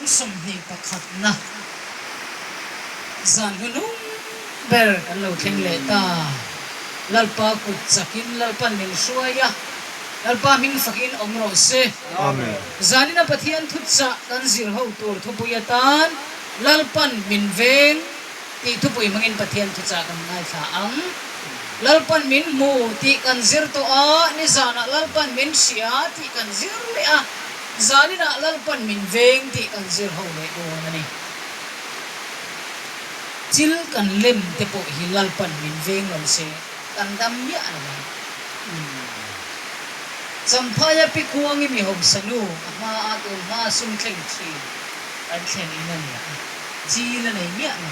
21 na zan hnunung ber kan lo thleng leh ta. Lalpa kut chakin Lalpan min hruai a, Lalpa hming fakin awm rawh se. Zanina Pathian thuchah kan zir ho tur thupui atan Lalpan min veng tih thupui hmangin Pathian thuchah kan ngaithla ang. Lalpan min hmu tih kan zir tawh a, nizanah Lalpan min hria tih kan zir leh a, zaninah Lalpan min veng tih kan zir ho leh dawn a ni. Thil kan lem te pawh hi Lalpan min veng lo se kan dam miah lo ang. Champhaia pi kuangi mi hausa nu a hma a tun hma sum thleng thin kan thlen in a nia a, chil a nei miah lo.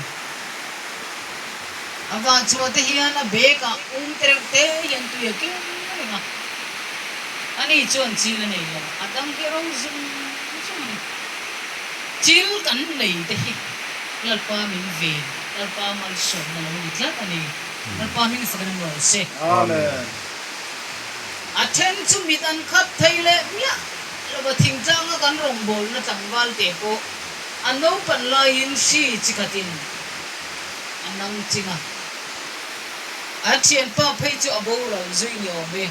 A vah chhuah te hian a bag ah um te reuh te hian tui a keng reng a, ani chuan chil a nei lo, a dang hi a ro zung zung a ni. Chil kan nei te hi Lalpa min ven, Lalpa malsawmna lo ni tlat a ni. Lalpa hming fakin a nuam se. Amen. A then chu mit an khap thei leh miah lova thingtlanga kan rawngbawlna tlangval te pawh a naupan laiin hri chi khatin a nang ching a. A thianpa phei chu a boral zui ni awm e.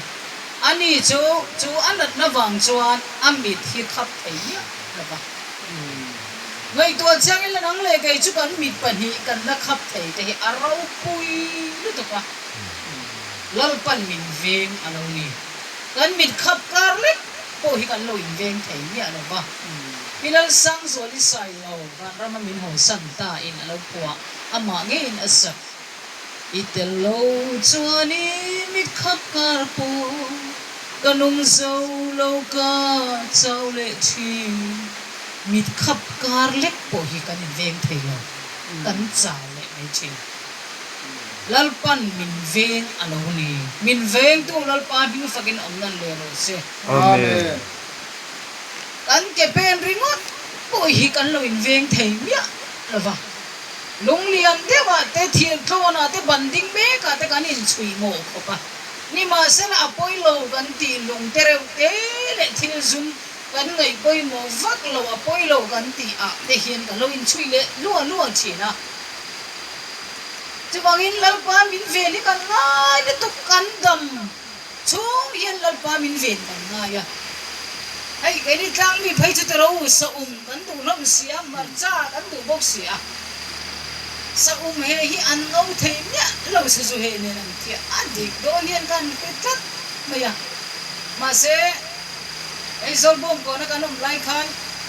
Ani chu chu a natna vang chuan a mit hi khap thei miah lova. Ngaihtuah chiangin la nang leh kei chu kan mit pahnih kan la khap thei te hi a ropui lutuk a. Lalpan min veng a lo ni. Kan mit khap kar lek pawh hi kan lo inveng thei miah lo va. Pi Lalsangzuali Sailo vanrama min hawnsan ta in a lo phuah, amah ngeiin a sak. I tel lo chuan i mit khap kar pawh ka nung zo lo ka chau leh thin. Mit khap kar lek pawh hi kan inveng thei lo, kan chau leh mai thin. Lalpan min veng a lo ni. Min vengtu Lalpa hming fakin awm nan leh rawh se. Amen. Kan ke pen ringawt pawh hi kan lo inveng thei miah lo va. Lunglian deuhah te, thirtlawnah te, ban ding mekah te kan inchhui mawh khawp a. Nimahsela a pawi lo kan tih lung te reuh te leh thil zum kan ngaih pawimawh vak lo a pawi lo kan tih ah te hian kan lo inchhui leh luah luah thin a. Chuvangin Lalpa min ven hi kan ngai lutuk, kan dam chhung hian Lalpa min ven kan ngai a. Hei keini tlangmi phei chu tiro saum kan duh hlawm si a, hmarcha kan duh bawk si a. Saum he hi an ngo thei miah lo sazu he nen an thiah a dik dawn hian kan hre tlat mai a. Mahse hei Zawlbawm kawna kan awm lai khan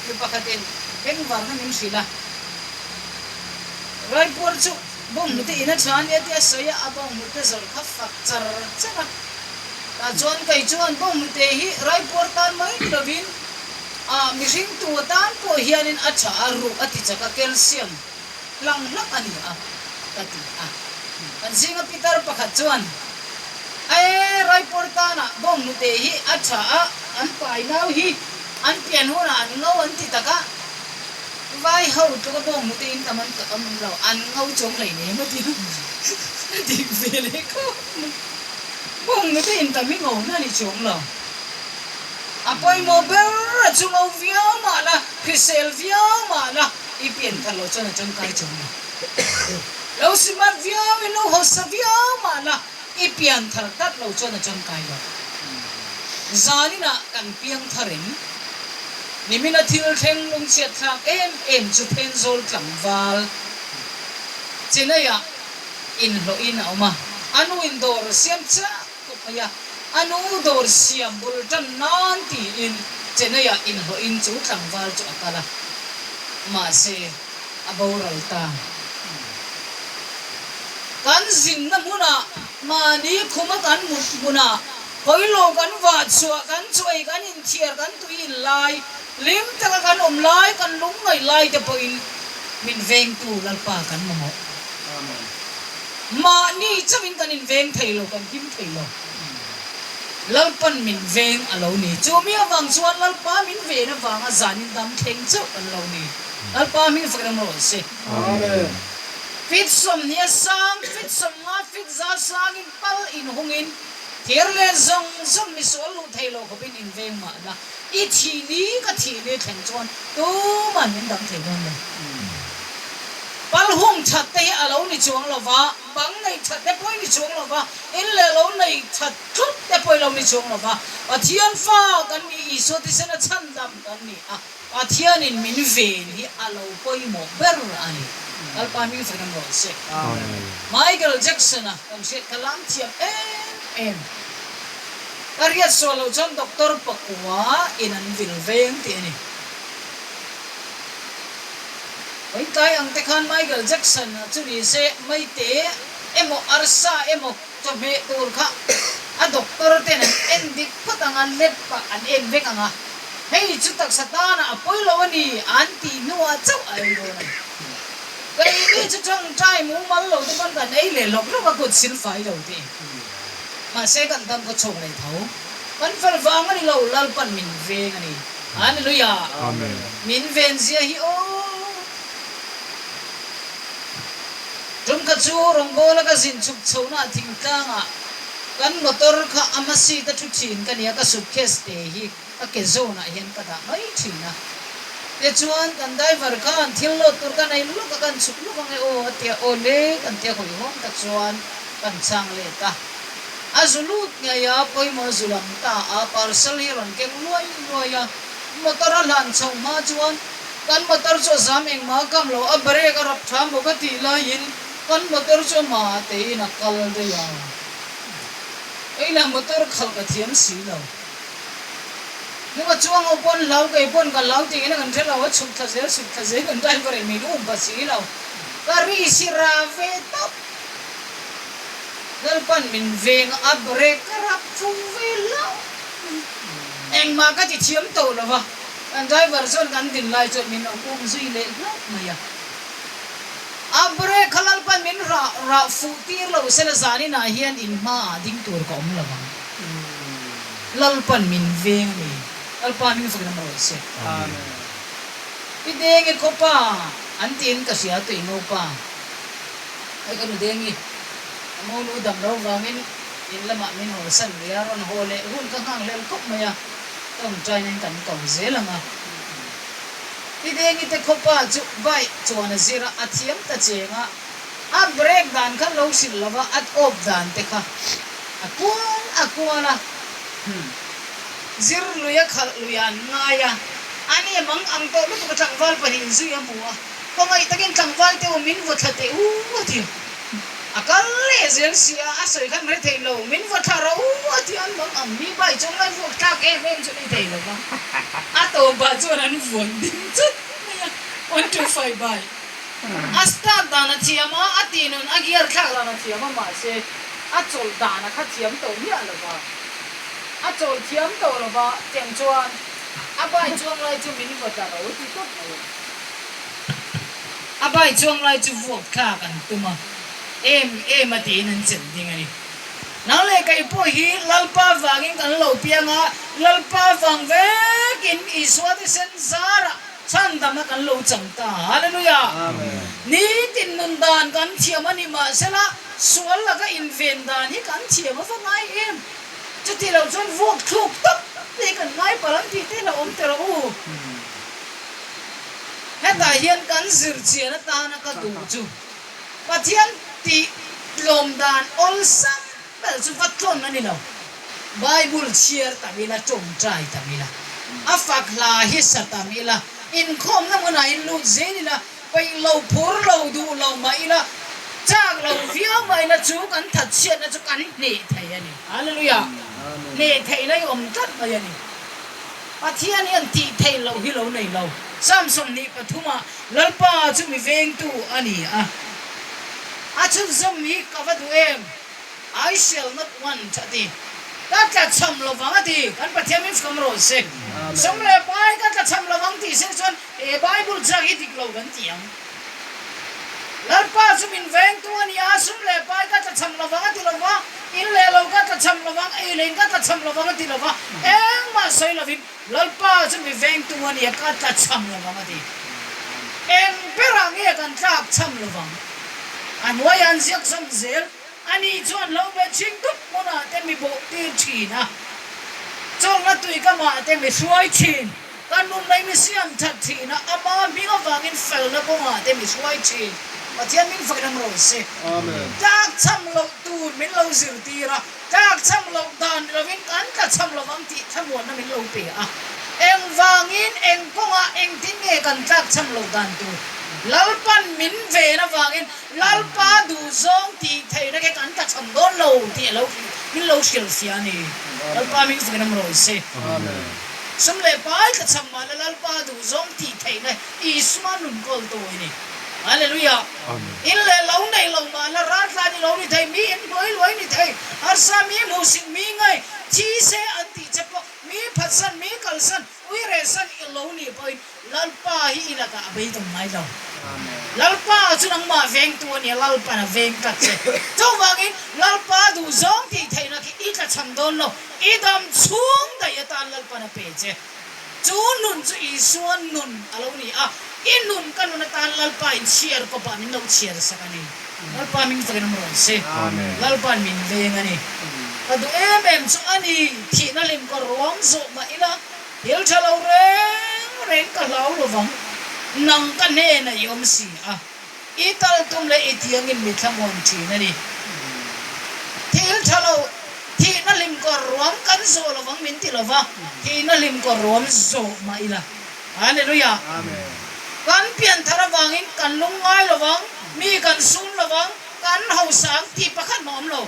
mi pakhatin bengvarna min hrilh a. Raipuar chu bawnghnute in a tha ania tih a sawi a, a bawnghnute zawrh kha fak char char a. Tah chuan kei chuan bawnghnute hi Raipuar tan mai ni lovin a mihring tu atan pawh hianin a tha a, ruh a ti chak a, calcium hlang hlak a ni a, ka ti a. Kan zinga pitar pakhat chuan, Ae, Raipuar tanah bawnghnute hi a tha a, an pai nau hi an pian hunah an ngo an ti tak a, Vai ho tluk a bawng hmu te in tam an awm lo, an ngo chuang hlei nem a ti a, a dik ve leh khawp mai. Bawng hmu te in tam hi ngo na ni chuang lo. A pawimawh ber a chu ngo viau mah la, hrisel viau mah la, i pian khat loh chuan a tangkai chuang lo. Lo smart viau in lo hawsa viau mah la, I pian thar tlat lo chuan a tangkai lo. Zaninah kan piang thar em? Nimina thil thleng lungchhiat thlak em em chu Thenzawl tlangval Chennai-ah inhlawhin a awm a. A nu in dawr siam chiah khawp mai a, a nu dawr siam bul tan nan tiin Chennai-ah inhlawhin chu tlangval chu a kal a. Mahse. a boral ta. Kan zinna hmunah, mahni khuma kan mut hmunah, hawilo kan vah chhuah, kan chuai, kan inthiar, kan tui in lai, hlim taka kan awm lai, kan lungngaih lai te pawhin min vengtu Lalpa kan mamawh. Mahni chauhin kan inveng thei lo, kan him thei lo. Lalpan min veng a lo ni. Chu mi avang chuan Lalpa min ven avanga zanin dam thleng chauh kan lo ni. Lalpa hming fakin awm rawh se. Amen. Fit 20 sang, fit 50, fit 100 sangin pal inhungin thir leh zawng zawng misual luh thei lo khawpin inveng mahna. I thih ni ka thih ni thleng chuan tuman min dang thei dawn lo. Pal hung that te hi a lo ni chuang lo va, bang nei that te pawh i ni chuang lo va, in leh lo nei that thut te pawh i lo ni chuang lo va. Pathian fa kan ni, Isua thisena chhandam kan ni a, Pathianin min ven hi a lo pawimawh ber a ni. Lalpa hming fakin rawh se. Michael Jackson-a kan hriat kha lam thiam em em. Ka riat sual loh chuan Doctor pakua in an vil veng tih a ni. Vawitlai ang te khan Michael Jackson-a chu ni se maite emaw arsa emaw chawhmeh tur kha a doctor ten an en dik phawt ang a, lab ah an en vek ang a, hei chu taksa tanah a pawi lo a ni an tih hnuah chauh a ei dawn a ni. Keini chu tawngtai mumal lo te pawn kan ei leh hlawk hlawk a kut silfai lo te. Mahse kan dam khaw chhuak leh tho. Kan fel vang a ni lo, Lalpan min veng a ni. Hallelujah! Amen. Min ven zia hi aw! Tum kha chu rawngbawla ka zin chhuk chhohna thingtlangah kan motor kha a hma seat a thu thin ka nia, ka suitcase te hi ka ke zawnah hian ka dah mai thin a. Tichuan kan driver khan thil load tur ka nei lawk a, kan chhuk lawk ange aw a tia, aw le kan tia hawihhawm tak chuan kan chhang let a. A zu lut ngei a, pawimawh a zu lam ta a, parcel hi a rawn keng luai luai a, motor a hlan chho hma chuan Kan motor chu a zam engmah a kam lo, a brake a rap tha maw ka tih laiin kan motor chu amah tein a kal daih a. Keilah motor khalh ka thiam si lo. Hnunga chuang ho pawn hlau kei pawn ka hlau tih in kan hre lo, a chhuk thla zel chhuk thla zel kan driver in min um pha si lo. Ka ri si ra ve tawp. Lalpan min veng a, a brake ka rap fu ve hlauh. Engmah ka ti thiam tawh lo va. Kan driver chuan kan din lai chuan min lo um zui leh hlauh mai a. A brake kha Lalpan min rah rah fuh tir lo sela zaninah hian in hmaah ding tur ka awm lo ang. Lalpan min veng a ni. Lalpa hming fakin a mawi se. Amen. Pi Dengi khawpa an tiin ka hria tui ngopa. Hei ka nu Dengi, ka monu dam lo vangin in lamah min hawlsan rih a, rawn haw leh hun ka nghakhlel khawp mai a. Tawngtaina in kan ko zel ang a. Pi Dengi te khawpa chu bike chuan a zir a, a thiam ta cheng a, a brake dan kha lo hrilh lo va, a off dan te kha a kual a kual a, zir lui a khalh lui a an ngai a, a ni mang ang tawh lutuk a tlangval pahnihin zui a hmu a, khawngaih takin tlangval te u min vaw thla teh u a ti a. A kal leh zel si a, a sawi khan hre thei lo, min vaw thla ro a ti an mang ang mi bai chuan ngai vuak thlak em em chu ni thei lo va, a tawpah chuan an vuan ding chut mai a, one two five bai. A start dan a thiam a, a tih nun a gear thlak dan a thiam a mahse a chawlh dan a kha thiam tawh miah lo va, a chawlh thiam tawh lo va, tiang chuan a bai chuang lai chu min vaw thla ro ti tawp mai a. A bai chuang lai chu vuak thlak an tum a, em em a tiin an chelh ding a ni. Nang leh kei pawh hi Lalpa vangin kan lo piang a, Lalpa vang vekin Isua thisen zarah chhandamna kan lo chang ta. Hallelujah! Nitin nun dan kan thiam a ni mahsela sual laka inven dan hi kan thiam a va ngai em? Chuti lo chuan vuak thluk tawp te hi kan ngai palh ang tih te hi lo awm teh rawh u. Hetah hian kan zir chian atana ka duh chu Pathian tih tlawm dan awlsam ber chu va tlawn a ni lo. Bible chhiar tam ila, tawngtai tam ila, a fak hla hi sa tam ila, inkhawmna hmunah in lut zel ila, peih lo, phur lo, duh lo mah ila, chak lo viau mah ila chu kan thatchhiatna chu kan hneh thei a ni. Hallelujah! Hneh theihna hi awm tlat mai a ni. Pathian hian tih theih loh hi lo nei lo. Psalm 23 ah Lalpa chu mi vengtu a ni a. A chhunzawm hi ka va duh em? I shall not want a ti. Ka tlachham lovang a ti. Kan Pathian min fkam rawh se. Sum leh pai ka tlachham lovang tih se chuan he Bible chak hi dik lo kan ti ang. Lalpa chu min vengtu a ni a, sum leh pai ka tlachham lovang a ti lova, in leh lo ka tlachham lovang, ei leh in ka tlachham lovang a ti lova, engmah sawi lovin Lalpa chu mi vengtu a ni a, ka tlachham lovang a ti. Eng berah nge kan tlak chham lovang? A hnuaiah an ziak zawm zel. Ani chuan lo be chhing dup hmunah te mi bawh tir thin a. Chaw. Enkawlna tui ka mah te mi hruai thin. Ka nun lei mi siam that thin a, ama hming avangin felna kawngah te mi hruai thin. Pathian min fakin am rawh se. Tlak cham loh tur min lo zirtir a, tlak cham loh dan ni lovin kan tla cham lo vang tih thlamuanna min lo pe a. Engvangin, eng kawngah, engtin nge kan tlak cham loh dan tur? Lalpan min ven avangin Lalpa duhzawng tih theihna khe kan tla cham dawn lo tih a lo min lo hrilhfiah a ni. Lalpa min fakin am rawh se. Sum leh pai tlachham mah la Lalpa duhzawng tih theihna Isua nun kawltu i ni. Hallelujah! In leh lo nei lo mah la raltlan i lo ni thei, mi in hnuai luai ni thei, harsa mi hmuhsit mi ngai, thi se an tih che pawh, mi phatsan, mi kalsan, uirehsan i lo nih pawhin Lalpa hi i lakah a beidawng ngai lo. Lalpa chu nangmah vengtu a nia, Lalpan a veng tlat che. Chuvangin Lalpa duhzawng tih theihna khi i tlachham dawn lo. I dam chhung daih atan Lalpan a pe che. Chu nun chu Isua nun a lo ni a, i nun ka nun atan Lalpa in chhiar kawpah min lo chhiar sak a ni. Lalpa min fakin awm rawh se. Lalpa'n min veng a ni. Ka duh em em chu a ni, thihna hlim ka ruam zawh mah ila, thil tha lo reng reng ka hlau lovang, nang ka hnenah i awm si a. I tal tum leh i tiangin mi thlamuan thin a ni. Thil tha lo, thihna hlim kawr ruam kan zawh lovang min ti lova, thihna hlim kawr ruam zawh mah ila. Hallelujah! Kan pian thar avangin kan lungngai lovang, mi kan sum lovang, kan hausa ang tih pakhat mah awm lo.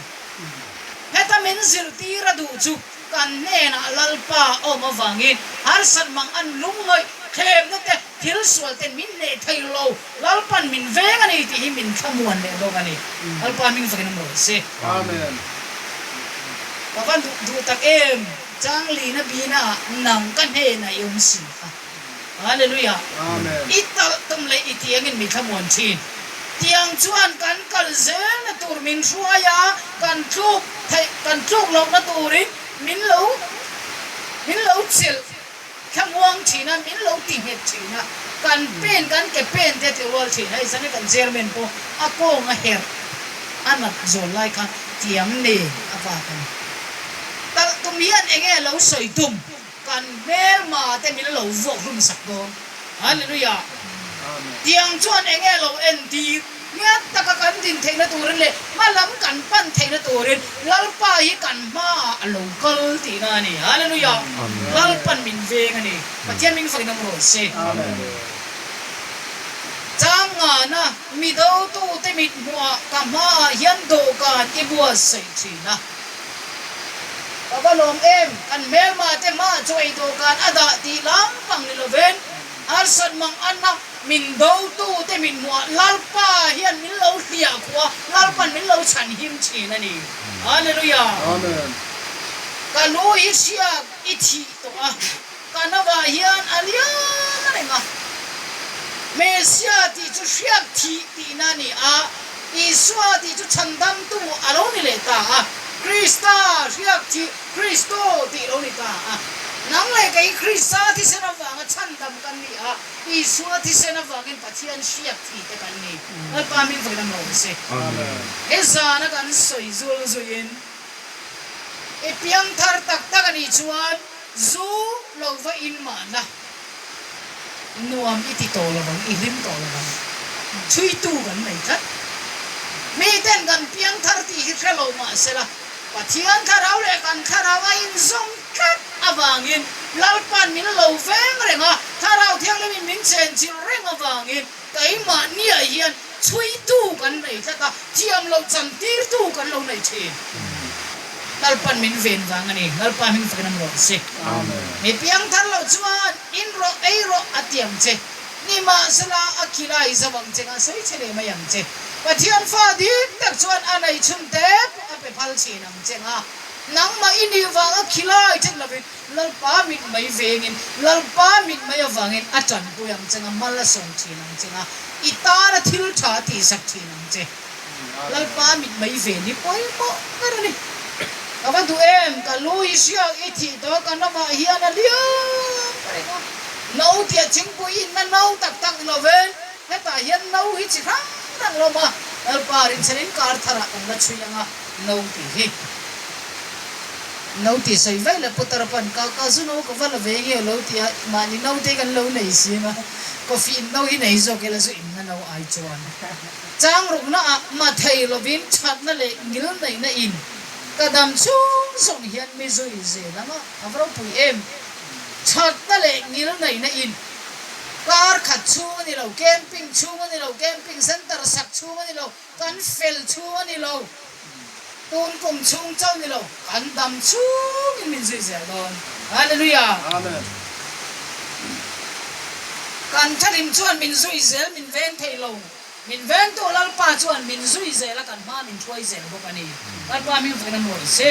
Heta min zirtir a duh chu kan hnenah Lalpa awm avangin harsat mang an lungngaih thlemna te, Thil sual ten min hneh thei lo, Lalpan min veng a ni tih hi min thlamuan leh bawk a ni. Lalpa hming fakin awm rawh se. Amen. Ka va duh duh tak em, Changlina bina ah nang ka hnenah i awm si a. Hallelujah. Amen. I talh tum leh i tiangin mi thlamuan thin. Tiang chuan kan kal zelna tur min hruai a, kan tluk theih kan tluk lohna turin min lo min lo chelh. Thlamuang thin a, min lo ti nghet thin a, kan pen kan ke pen te ti rual thin a, izan hi kan chairman pawh a kawng a herh a nat zawl lai kha tiang nen a vak a ni. Talh tum hian enge lo sawi tum kan hmelma te min lo vuak hlum sak dawn. Hallelujah! Tiang chuan enge lo entir? Ngiat taka kan din theihna turin leh hma lam kan pan theihna turin Lalpa hi kan hmaah a lo kal tihna a ni. Hallelujah! Lalpan min veng a ni. Pathian min fakin awm rawh se. Chang ngana mi dotute mit hmuhah ka hmaah hian dawhkan i buatsaih thin a. Ka va lawm em, kan hmelmate hmaah chu ei dawhkan a dah tih lampang ni lovin harsat mang anna Min dotute min hmuh a, Lalpa hian min lo hliah khuh a, Lalpa'n min lo chhan him thin a ni. Hallelujah! Amen. Ka lu hi hriak i thih tawh a, ka novah hian a liam reng a. Messiah tih chu hriak thih tihna a ni a, Isua tih chu chhandamtu a lo ni leh ta a, Krista hriak thih, Kristo tih lo ni ta a. Nang leh kei Krista thisen avanga chhandam kan ni a. Isua thisen avangin Pathian hriak thi te kan ni. Lalpa hming fakin a mawm se. He zana kan sawi zul zuiin i piangthar tak tak a nih chuan zu lo va in mahna nuam i ti tawh lovang, i hlim tawh lovang. Chhuitu kan nei tlat. Miten kan piangthar tih hi hre lo mahsela Pathian thlarau leh kan thlarau a inzawm tlat avangin Lalpa'n min lo veng reng a, Thlarau Thianghlimin min chenchilh reng avangin keimahniah hian chhuitu kan nei tlat a, thiam loh chantirtu kan lo nei thin. Lalpa'n min ven vang a ni. Lalpa hming fakin awm rawh se. Mi piangthar loh chuan in rawh, ei rawh a ti ang che. Nimahsela a khilai zo ang che nga sawi che leh mai ang che. Pathian fa dik tak chuan a nei chhun te pawh a pe phal thin ang che nga. Nangmah i nih vanga khilai then lovin Lalpa mit mai vengin, Lalpa mit mai avangin a tanpui ang che nga, mal a sawm thin ang che nga, i tana thil tha a tihsak thin ang che. Lalpa mit mai ven hi pawimawh ber a ni. Ka va duh em, ka lu i hriak i thih tawh ka ramah hian a liam reng a, no tia thingpui inna no tak tak ni lovin hetah hian no hi chi hrang hrang lawm a, Lalpa rinchhan in kar tharah kan la chhui ang a, no tih hi. No tih sawi vaih la putar pawn ka ka zu no ka va la ve nge lo ti a, mahni no te kan lo nei si ang a, coffee in no hi nei zawk ila zu inna no ai chuan chang rukna ah ma thei lovin thatna leh ngil neihna in ka dam chhung zawng hian mi zui zel ang a, a va ropui em. Thatna leh ngil neihna in kar khat chhung a ni lo, camping chhung a ni lo, camping center sak chhung a ni lo, Kan fel chhung a ni lo, tun kum chhung chauh ni lo, kan dam chhungin min zui zel dawn. Hallelujah! Amen. Kan tharim chuan min zui zel, min veng thei lo. Min vengtu Lalpa chuan min zui zel a, kan hma min hruai zel bawk a ni. Lalpa min vawiin a mawi se.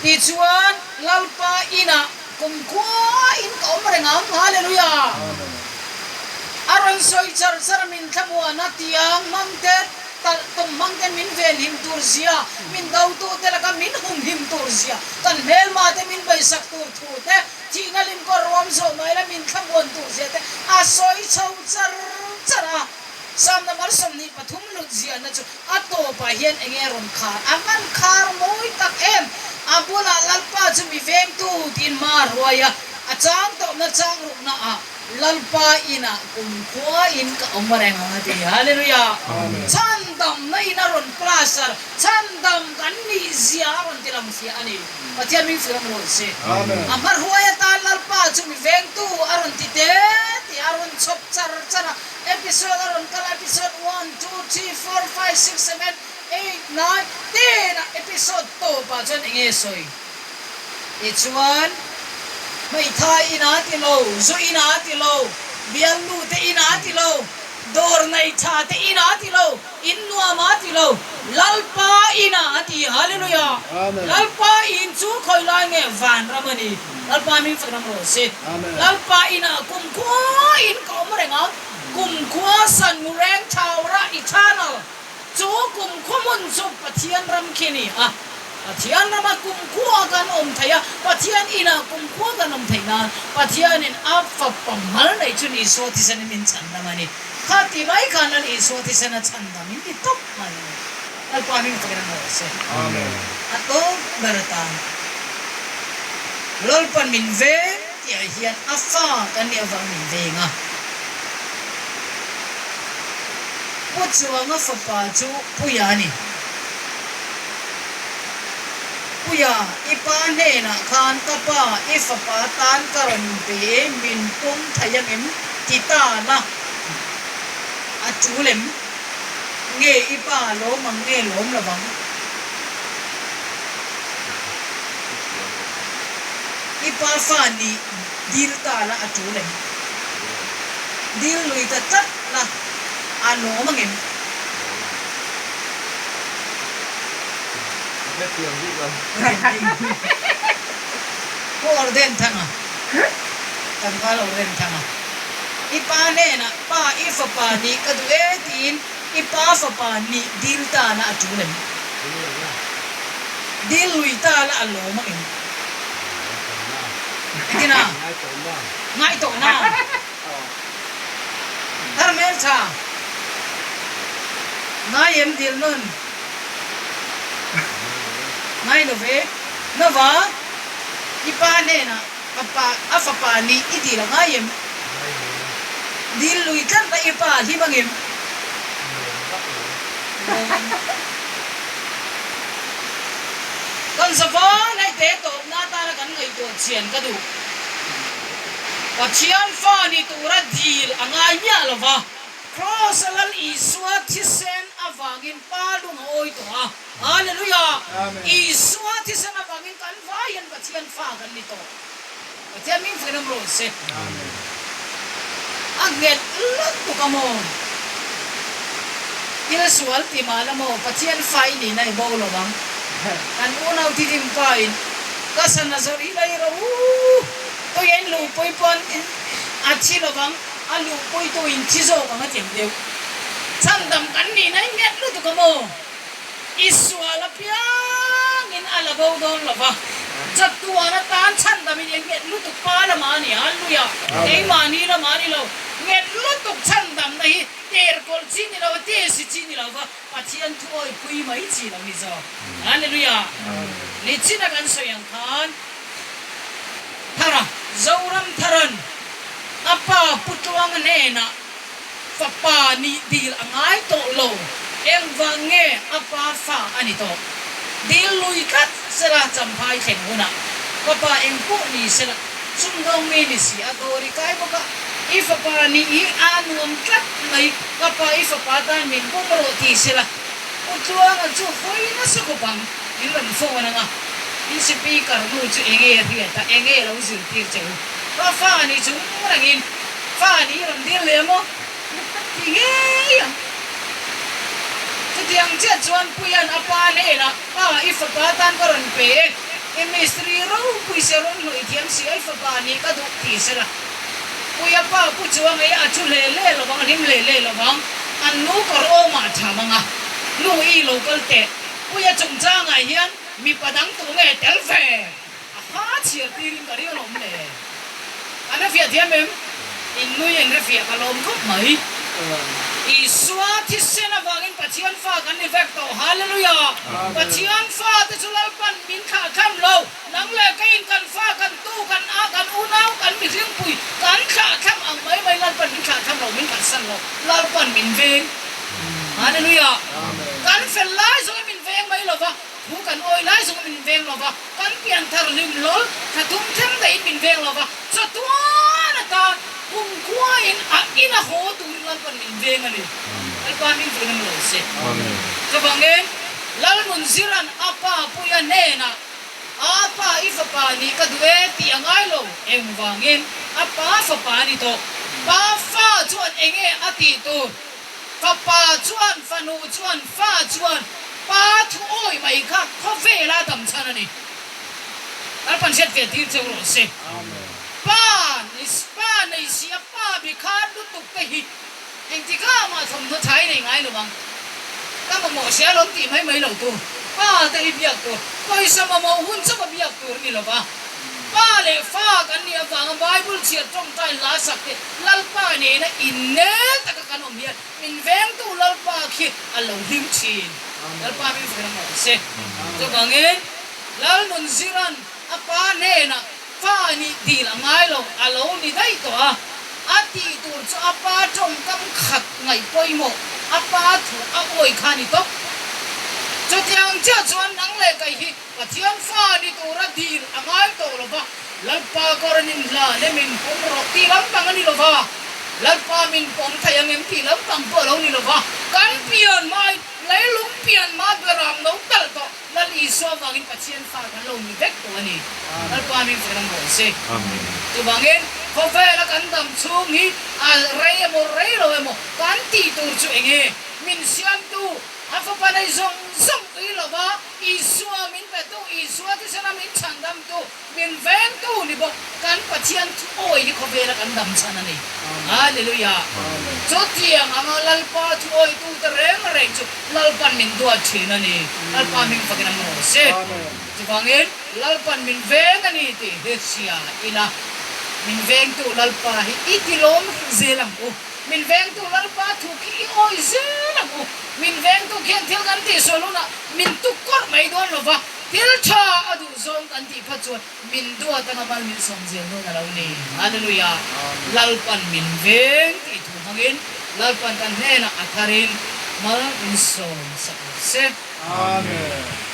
Tichuan, Lalpa inah kumkhuain ka awm reng ang. Hallelujah! Amen. A rawn sawi char char min thlamuan a tiang hmang te, talh tum hmang te min venhim tur zia, min dotu te laka min humhim tur zia, kan hmelma te min baisak tur thu te, thihna lim kawr ruam zawh mai la min thlamuan tur zia te a sawi chho char char a. Psalm number 23 lut ziahna chu a tawpah hian eng nge rawn khar? A van khar mawi tak em! A bulah Lalpa chu mi vengtu tiin hma a ruai a, a chang tawhna chang rukna ah Lalpa inah kumkhua in ka awm reng ang a ti. Hallelujah! Chhandamna in a rawn plaster, chhandam kan nih zia a rawn ti lang fiah a ni. Pathian min fiam rawh se. A hmahruai atan Lalpa chu mi vengtu a rawn ti te tih a rawn chhawp char char a. Episode a rawn kal a, episode one, two, three, four, five, six, seven, eight, nine, ten a episode tawpah chuan eng nge sawi? Tichuan, hmeithai in a ti lo, zu in a ti lo, bialnu te in a ti lo, dawr nei tha te in a ti lo, in nuam a ti lo, Lalpa in a ti. Hallelujah! Lalpa in chu khawi lai nge? Vanram a ni. Lalpa hming fak ram rawh se. Lalpa in ah kumkhua in ka awm reng a, kumkhua san mu reng thaura eternal. Chu kumkhua hmun chu Pathian ram khi a ni a. Pathian rama kumkhua kan awm theih a, Pathian inah kumkhua kan awm theih nan Pathianin a fapa mal nei chun Isua thisenin min chhandam a ni. Kha ti mai khan Lal Isua thisen a chhandam in ti tawp mai a ni. Lalpa hming fakin a ngawi se. A tawp ber atan Lalpan min veng tihah hian a fa kan nih avang min veng a. Pu Chuanga fapa chu Puia a ni. Puia, i pa hnenah khan ka pa, i fapa tan ka rawn pe e, min pawm thei ang em? ti ta la, a tul em? Nge i pa lawm ang nge lawm lo vang? I pa fa nih dil ta la a tul em? Dil lui ta tlat la, a lawm ang em? Pu Orden Thanga, Tlangval Orden Thanga, I pa hnenah pa i fapa nih ka duh e tiin i pa fapa nih dil ta la a tul em? Dil lui ta la a lawm ang em? Engtin a? Ngaitawhna. Thar hmeltha ngai em dil nawn ngai lo ve. Nova, i pa hnenah a pa a fapa nih i dil a ngai em? Dil lui tlat la i pa a hlim ang em? Kan zavai hei te tawpna atana kan ngaihtuah chian ka duh. Pathian fa ni tura dil a ngai miah lo va, Kraws a Lal Isua thisen avangin Pa lung a awi tawh a. Hallelujah! Isua thisen avangin kan vai hian Pathian fa kan ni tawh. Pathian hming fakin awm rawh se. A nghet lutuk a maw? Thil sual ti mah la maw? Pathian fa i nihna i bo lo ang. Kan unau thidim pa in ka sana zawrh hi lei rawh u. Tui a in luhpui pawn a thi lo vang, a luhpui tu in thi zawk ang a ti ang deuh. Chhandam kan nihna i nghet lutuk a maw? I sual apiangin a la bo dawn lo va, chatuan atan chhandamin i nghet lutuk pa lamah a ni, Hallelujah! Keimahni lamah a ni lo, nghet lutuk chhandamna hi tirhkawlh. zawrh chi ni lo a, test chi ni lo va, Pathian thu awipui mai chi lo ni zawk. Hallelujah! Nichina kan sawi ang khan Thara, Zoram Tharan a pa Pu Tluanga hnenah fapa nih dil a ngai tawh lo, engvang nge a pa fa a ni tawh? Dil lui tlat sela Champhai thleng hunah ka pa engpawh ni sela sumdawng mi ni si a dawr i kai bawk a, i fapa nih hi a nuam tlat mai, ka pa i fapa tan min pawm rawh ti sela U Tluanga chu hawi nasa khawp ang, min rawn phone ang a, in speaker nu chu enge a hriat a, enge lo zirtir che u, ka fa nih chung rengin fa nih rawn dil leh maw? Ti ngei ang. Chutiang chiah chuan Puia'n a pa hnenah, Pa, i fapa tan ka rawn pe e, i mistri ropui se rawn hnawih thiam si a, i fapa nih ka duh ti sela. Puia pa pu chuang ei a thu hle hle lovang, a hlim hle hle lovang, an nu kawr awmah a tham ang a, nu i lo kal teh, Puia chungchangah hian mipa dang tu nge tel ve? A ha chhiar tirin ka ring alawm le. An hrefiah thiam em? In nui in hrefiah ka lawm khawp mai. Isua thisen avangin Pathian fa kan ni vek tawh. Hallelujah! Pathian fa te chu Lalpan min thlah thlam lo. Nang leh keiin kan fa, kan tu, kan a, kan unau, kan mihringpui kan thlah thlam ang mai mai Lalpan min thlah thlam lo, min kalsan lo. Lalpan min veng. Hallelujah! Kan fel lai zawngin min veng mai lo va. Thu kan awi lai zawng min veng lo va, kan pian thar hlim hlawl thla thum thleng dahin min veng lo va, chatuan ata kumkhuain a in a haw turin Lalpan min veng a ni. Lalpa min veng em lo se. Chuvangin Lalnunzira'n a pa Puia hnenah, A pa i fapa nih ka duh e tih a ngai lo, engvangin a pa fapa a ni tawh. Pa fa chuan enge a tih tur? Fapa chuan fanu chuan fa chuan pa thu awi mai kha khawvela dam chhan a ni. Lalpan hriat ve tir cheu rawh se. Pa ni pa nei si a pa bi khan lutuk te hi engtikah mah thawmhnaw thai nei ngai lo ang. Ka mamawh hria lawm tih mai mai lo tur. Pa te hi biak tur pawisa mamawh hun chauh a biak tur ni lo va. Pa leh fa kan nih avanga Bible chhiar tawngtai hla sak te Lalpa nena innel taka kan awm hian min vengtu Lalpa khi a lo hlim thin. Lalpa min veng rawh se. Chuvangin Lalnunziran a pa hnenah fa nih dil a ngai lo, a lo ni daih tawh a. A tih tur chu a pa tawngkam khat ngaih pawimawh, a pa thu a awi kha a ni tawp. Chutiang chiah chuan nang leh kei hi Pathian fa ni tura dil a ngai tawh lo va, Lalpa kawr min hla le min pawm rawh tih lampang a ni lo va, Lalpa min pawm thei ang em tih lampang pawh a lo ni lo va, kan pian hmai leilung pian hma beram lo talh tawh Lal Isua vangin Pathian fa kan lo ni vek tawh a ni. Lalpa min fek ram rawh se. Chuvangin khawvela kan dam chhung hi a rei emaw rei lo emaw kan tih tur chu eng nge? Min siamtu a fapa nei zawng zawng tui lo va, Isua min petu, Isua thisen-a min chhandamtu, min vengtu ni bawk, kan Pathian thu awi hi khawvela kan dam chhan a ni. Hallelujah! Chutiang anga Lalpa thu awitute reng reng chu Lalpan min duat thin a ni. Lalpa hming fakin a hmu se. Chuvangin Lalpan min veng a ni tih hi hria ila, min vengtu Lalpa hi i tilawm zel ang u. Min vengtu Lalpa thu khi i awi zel ang u. Min vengtu khian thil kan tih sual hunah min tuk kawrh mai dawn lo va, thil tha a duh zawng kan tih phat chuan min duat anga mal min sawm zel dawn a lo ni. Hallelujah! Lalpan min veng tih thu hmangin Lalpan kan hnenah a tharin mal min sawm sak rawh se. Amen.